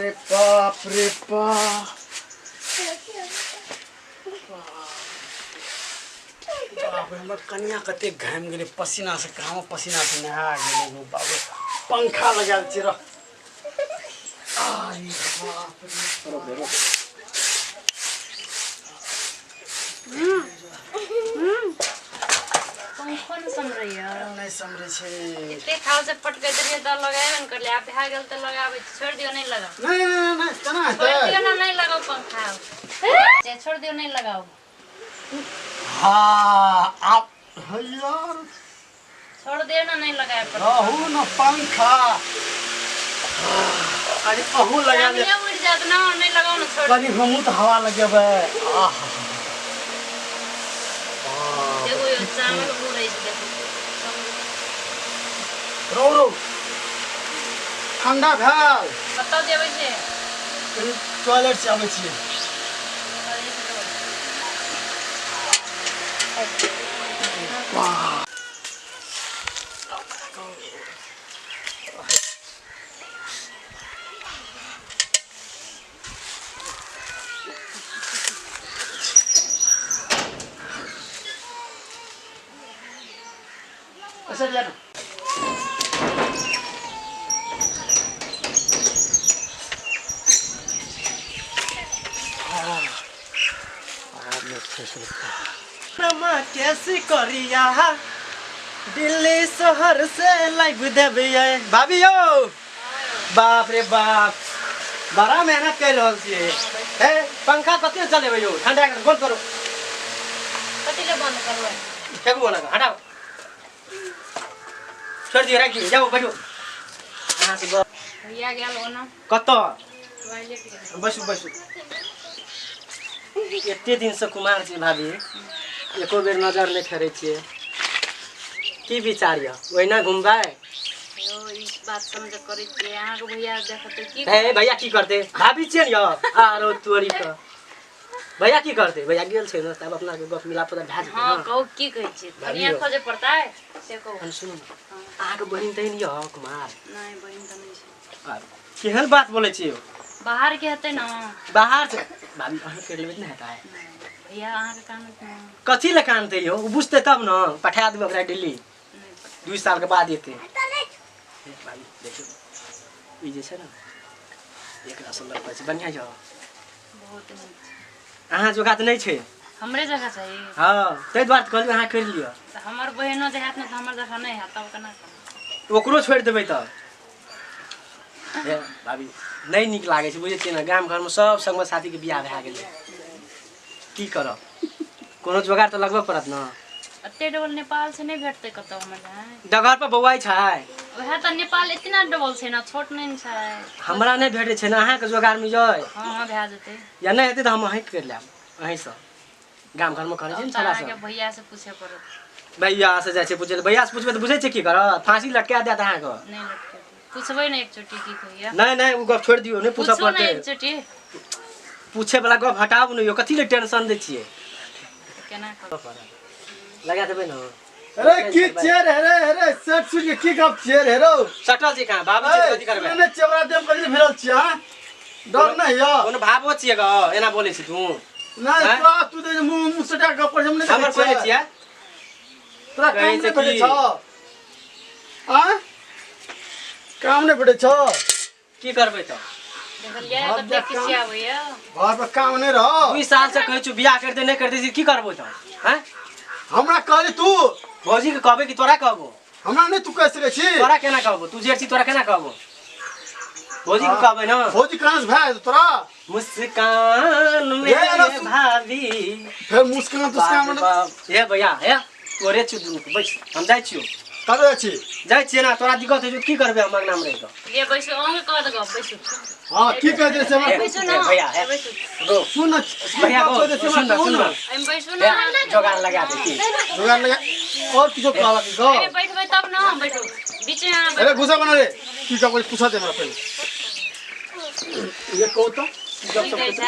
अरे बाप रे बाप बाप रे, हमर कनिया कते घामि गेलै पसीनासँ, घाम पसीनासँ नहा गेलै गो बाबू। पंखा लगायल छै रह। अरे बाप रे। पंखो ने समरैया। नहि समरै छै। एते खाव से पटकैत रहियै तऽ लगाएबे ने करलियै, आब भए गेल तऽ लगाबै छी। छोड़ि दियौ, नहि लगाउ। नहि नहि नहि, केना छोड़ि हेतै? दियौ ने, नहि लगाउ पंखा। जे छोड़ि दियौ, नहि लगाउ। हाँ, आब यार। छोड़ दियौ ने, नहि लगाए पड़त। रहू न पंखा। अरे अहूँ लगा ले। सामने उड़ि जायत ने, नहि लगाउ ने, छोड़। कनि हमहूँ तऽ हवा लगेबै। आहा। देखू यौ, चावल उड़ै छै, देखू। रौ रौ, ठंडा भेल। कतऽ जेबै से? कनि टॉयलेट से आबै छियै। वाह। अच्छा जा ना। नमा कैसी करिया दिल्ली शहर से लाइव देबै भाभी यौ। बाप रे बाप, बड़ा मेहनत कर रहल छियै। हे, पंखा कते चलेबै यौ? ठंडा कर, बंद करू। कथी लए बंद करबै? फेंकू ओना, हटाओ, छोड़ दियौ, राखि दियौ। जाउ बैठू अहाँ से गप। भैया गेल ओना। कतऽ? टॉयलेट गेल। बैसू बैसू। एते दिनसँ कुमार छी भाभी, एको बेर नजर नहि फेरै छियै। की विचार यऽ, ओहिना घुमबै? यौ, ई बात समझ करै छियै, अहाँके भैया देखतै की? हे भैया की करतै? भाभी छियै ने यौ। आरो तोरी कऽ भैया की करतै? भैया गेल छै ने, तब अपना के गप मिला पता भए जेतै। हँ ने कहू, की कहै छियै? भाभी कनिया यौ। खोजे पड़तै से कहू। हम सुनू ने, अहाँके बहिन तहिन यऽ कुमार? नहि, बहिन तऽ नहि छै। आर केहन बात बोलै छियै यौ? बाहर के हेतै ने। बाहर से भाभी, अहाँ करि लेबै तऽ नहि हेतै? भैया अहाँके कानत ने। कथी लए कानतै यौ? ओ बुझतै तब ने। पठा देबै ओकरा दिल्ली। नहि पठा। 2 सालके बाद एतै। हे भाभी, देखियौ, ई जे छै ने, एकरा से लग छै, बढ़िआँ यऽ। बहुत नीक छै। अहाँ जोगा तऽ नहि छै। हमरे जगह चाही? हँ, ताहि दुआरे तऽ कहलियै अहाँ करि लिअ। तऽ हमर बहिनो जे हैत ने, तऽ हमर जगह नहि हैत, तब केना करब? ओकरो छोड़ि देबै तऽ। हे भाभी, नहि नीक लागै छै, बुझै छियै ने? गाम घरमे सब संग साथीके बियाह भए गेलै। की करब? कोनो जोगाड़ तऽ लगबऽ पड़त ने। एते डबल नेपाल से नहि भेटतै कतौ हमर जाय। डगर पर बौआइ छै। वएह तऽ, नेपाल इतना डबल छै ने, छोट नहि ने छै। हमरा नहि भेटै छै ने, अहाँके जोगाड़मे यऽ? हँ हँ, भए जेतै। या नहि हेतै तऽ हम अहीँ करि लेब अहीँसँ। गाम घरमे करै छै ने तब तऽ छौड़ा अहाँके सब। भैया से पूछे पड़त। भैया से जाइ छै पूछै लए? भैया से पुछबै तऽ बुझै छै की करत? फाँसी लटका देत अहाँके। नहि लटकेतै। पूछबै ने एक चोटी, की कहैया? नहि नहि, ओ गप छोड़ि दियौ, नहि पूछऽ पूछू ने पड़तै। एक चोटी। पूछे वाला गप हटाबू ने यौ। कथी लए टेंशन दै छियै? केना करब? लगा देबै ने। अरे की चेयर हे रे? हे रे, सेट सुट के की गप चेयर हे रौ? सटल छै कहाँ बाबू छै? कथी करबै? ने चेवरा देम, कथी भिरल छियै? हाँ, डर नहि यऽ? कोनो भावो छियै ग? एना बोलै छी तू? नहि। आँय? तोरा तू तऽ मुँह मुँह सटा गप पर हम नहि हमर देखै कोइ छियै? तोरा काम कहै नहि छै भेटै की? छौ? आँय, काम नहि भेटै छौ? की करबै तऽ? देखलियै घर कते जा काम- खिसियाबैया। घर पर काम नहि रह। 2 साल से कहै छु बियाह करते, नहि करते। की करबो तऽ हैं? हमरा कहली तू? भौजी के कहबै कि तोरा कहबो? हमरा नहि तू कहि सकै छी। तोरा केना कहबो? तू जेठ छी, तोरा केना कहबो? भौजी के कहबै ने। भौजी कहाँ से भए जेतौ तोरा? मुस्कान ये ना मेरे भाभी। फेर मुस्कान तुस्कान। बाप रे बाप। हे भैया, हे तोरे छु दुनू के। बैस, हम जाइ छियौ। कतऽ जाइ छी? जाइ छियै ने, तोरा दिक्कत होइ छौ तऽ की करबै हम अंगनामे रहि कऽ? ये बैसू, अहूँके कह दे गप, बैसू। हँ, की कहै छै से हमरा? बैसू ने। हे भैया, हे। बैसू। गो। सुन न, की भैया गप गो, कहै छै से हमरा सुन न, कहू सुन न। न। एहिमे बैसू हे, ने। जोगाड़ लगा दे की? जोगाड़ लगा और किछो कहलक की गप? एहिमे बैठबै तब ने, बैठू बीचमे अहाँ। अरे घुसा बना रे, की गप पूछा दे हमरा पहिले, ये कहू तऽ की गप की सब? कहै छै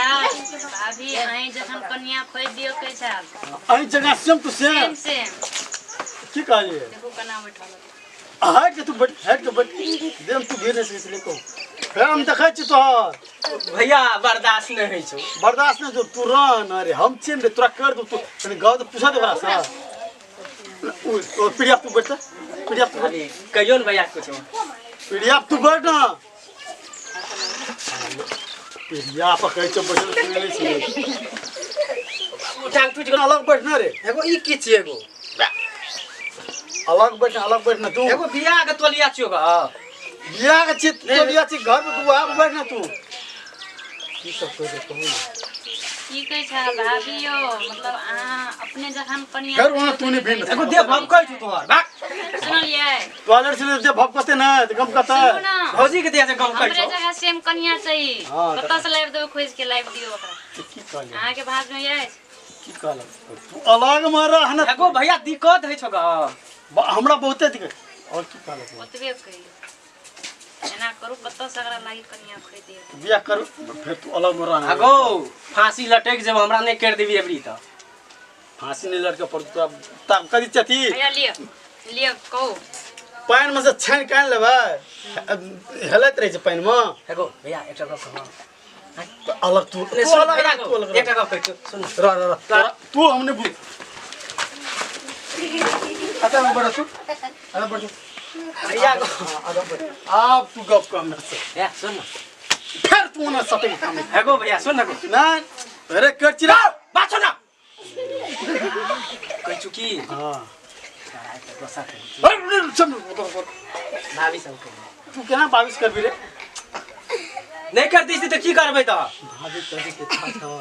भाभी, अहीं जखन कनिया खोजि दियौ, कहै छै। अहीं जगह सेम टू सेम सेम। सेम। की कहलियै? देखू केना बैठल। हट के तू बैठ, हट के बैठ। देम तू गिर नहीं सकै, कहू फेर हम देखै छी तोहर। भैया बर्दाश्त नहीं होइ छौ। बर्दाश्त नहीं जो तू रह न रे, हम छियै रे, तोरा कर दू तू तनी गाँव तऽ पूछा दे ओकरा से। ओ पीढ़िया तू बैठ, पीढ़िया तू बैठ। कहियो न भैया कुछो। पीढ़िया तू बैठ ना। पीढ़िया पर कहै छौ बैठल सुनै नहि छी। टांग टूटि गेल। अलग बैठ ना रे। एगो ई की छियै एगो? अलग बैठ, अलग बैठ ना तू। एगो बियाह के तोलिया छियौ ग। बियाह के छियै, तोलिया छी घर में, तू आब बैठ ना तू। की सब कहै छै कहू ना। की कहै छै भाभी यौ, मतलब अहाँ अपने जखन कनिया फेर वहाँ तू नहीं भिन्न। एगो देह भभकै छौ तोहर, भाग। सुनलियै? टॉयलेट से देह भभकते ना तऽ गम कतै। सुनू ना। भौजी के देह से गम कहै हमरे छौ। जगह सेम कनिया चाही। हाँ, कतऽ से लाबि देबै, खोजि के लाबि दियौ ओकरा। की कहलियै? अहाँके भाँज में अछि? की कहलक? तू अलग में रह ना। एगो भैया दिक्कत होइ छौ ग। हमरा बहुते दिक्कत। और की कहलक? ओतबे कहियौ। एना करू, कतऽ से ओकरा लागी कनिया खोजि दियौ। बियाह करू फेर तू अलग में रह ना। अगो फांसी लटकि जेबौ, हमरा नहि करि देबी अबरी तऽ। फांसी नहीं लटके पड़तौ तोरा। तब करी चती। भैया लिअ, लिअ कहू। पानि में से छानि के आनि लेबै, हेलैत रहै छै पानि में। एगो भैया एकटा गप कहौ। तऽ अलग तू, नहि, तू सुन अलग भैया रह, तू अलग रह। एकटा गप कहै छियौ, सुन। रह, रह, रह। तू हम नहि बुझ। अच्छा, बैठ तू। अच्छा, बैठ। भैया गो। हाँ, आगाँ बढ़। आब तू गप कम ना से। भैया, सुन ना। फेर तू ना सटक काम। एगो भैया, सुन ना गो। ना, अरे कर चिरा। बात सुन ना। कहै छु की? हाँ। अरे, अरे, चल, उधर, उधर। भाभी सब कहियो। तू केना बाविस करबी रे? नहि कर दै छी तऽ की करबै तऽ? भाभी कथी के छा छौ?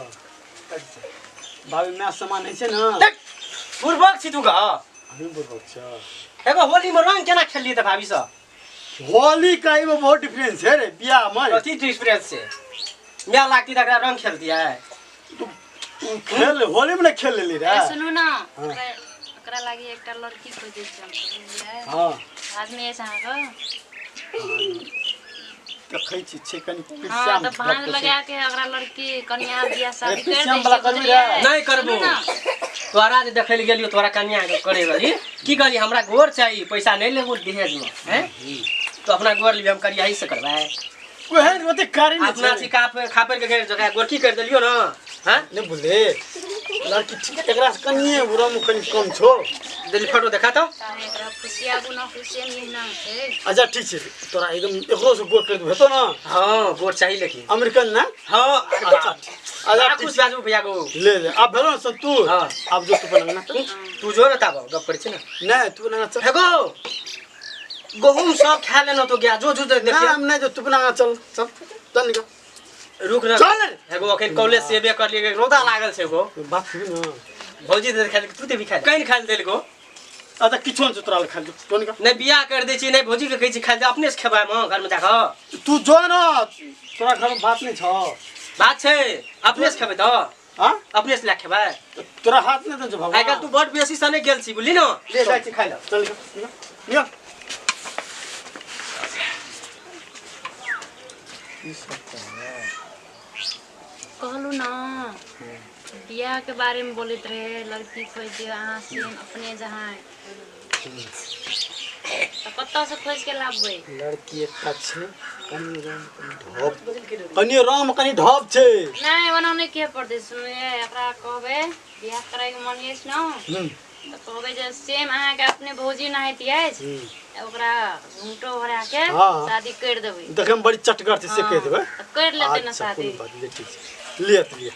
भाभी मैं सामान है छै ना। देख, बुड़बक छी तू ग। हम बुड़बक छ। एगो होली में रंग केना खेललियै तऽ भाभी सब? होली का एमे बहुत डिफरेंस है रे, बियाह में। कथी डिफरेंस छै? माय लागती तऽ एकरा रंग खेलतियै। तू खेल होली में नहीं खेल लेली रे। ए, सुनू ना, ओकरा लागी एकटा लड़की खोजै छी हम, बुझलियै? हाँ। आदमी अछि अहाँके? देखै छी, छै कनि हाँ, पिस्याम तऽ भाँज ढक के छै। लगा के ओकरा लड़की कनिया बियाह शादी ए, करि दै पिस्याम छियै, वाला करबी रे? बुझलियै? नहि करबो। सुनू ना। तोरा जे देखै लए गेलियौ, तोरा कनिया के करे वाली, की कहली? हमरा गोर चाही, पैसा नहि लेबो दहेज में, हैं? तो अपना गोर लेबी, हम करिया ही से करबै। ओहन ओते कार्य नहि अपना छै। छी खापर के घेर जगह गोर की कर देलियौ ना? हैं? नहि बुझले। लड़की ठीक, एकरा से कनिये रंग कनि कम छौ। देली फोटो देखा तो। एकरा खुशियाबू ना, खुशिये ना छै। अच्छा ठीक छै, तोरा एकदम एकरो से गोर कर देबो, हेतौ ना? हाँ, गोर चाही लेकिन। अमेरिकन ना? हाँ, अच्छा, अच्छा, अच्छा, ठीक। खुश भए जेबो भैया गो। ले ले, आब भेलो ना संतूर? हाँ। आब जो तू बना ना। तू जो ना ताब, गप करै छी ना। नहीं, तू बना चल। हे गो, गहूम सब खा लेना तो गया, जो जो ना, देखिए। हम नहीं जो तू बना चल, चल, चल निकल। रुक ना। चल रे। हे गो, अखन कॉलेज से एबे करलियै, रौदा लागल छै गो। बात सुन ना। भौजी दे खाली, तू ते भी खा ले। कहीं खा देल गो। अच्छा, किछो नहीं तोरा खा ले, तो निकल। नहीं बियाह कर दै छी, नहीं भौजी के कहै छी खा ले, अपने से खेबै हम घर में जाके। तू जो ना, तोरा घर में भात नहीं छौ। भात छै, अपने से खेबै तऽ। हाँ? अपने से लए खेबै। तोरा हाथ नहीं दे छौ भगवान। आइ काल्हि तू बड बेसी सने गेल छी, बुझली ना? ले जाइ छी खाइ लए। चल निकल, निकल, निकल। कहलू ना, बियाह के बारे में बोलैत रहे, लड़की खोजि दियौ अहाँ सेम अपने जहाँ। तऽ कतऽ से खोजि के लाबबै? लड़की एकटा छै, कनि रंग कनि ढब, कनि रंग कनि ढब छै। नहि, ओना नहि कहै पड़तै। सुनलियै, एकरा कहबै बियाह करैके मन अछि ने, तऽ कहबै जे सेम अहाँके अपने भौजी नहाइत अछि, ओकरा घुमटो भरा के हाँ। शादी करि देबै। देखैमे बड़ी चटगर छै, से कहि देबै। तऽ करि लेतै ने अच्छा, शादी। कोनो बात नहि, ठीक छै, लिअ तऽ लिअ।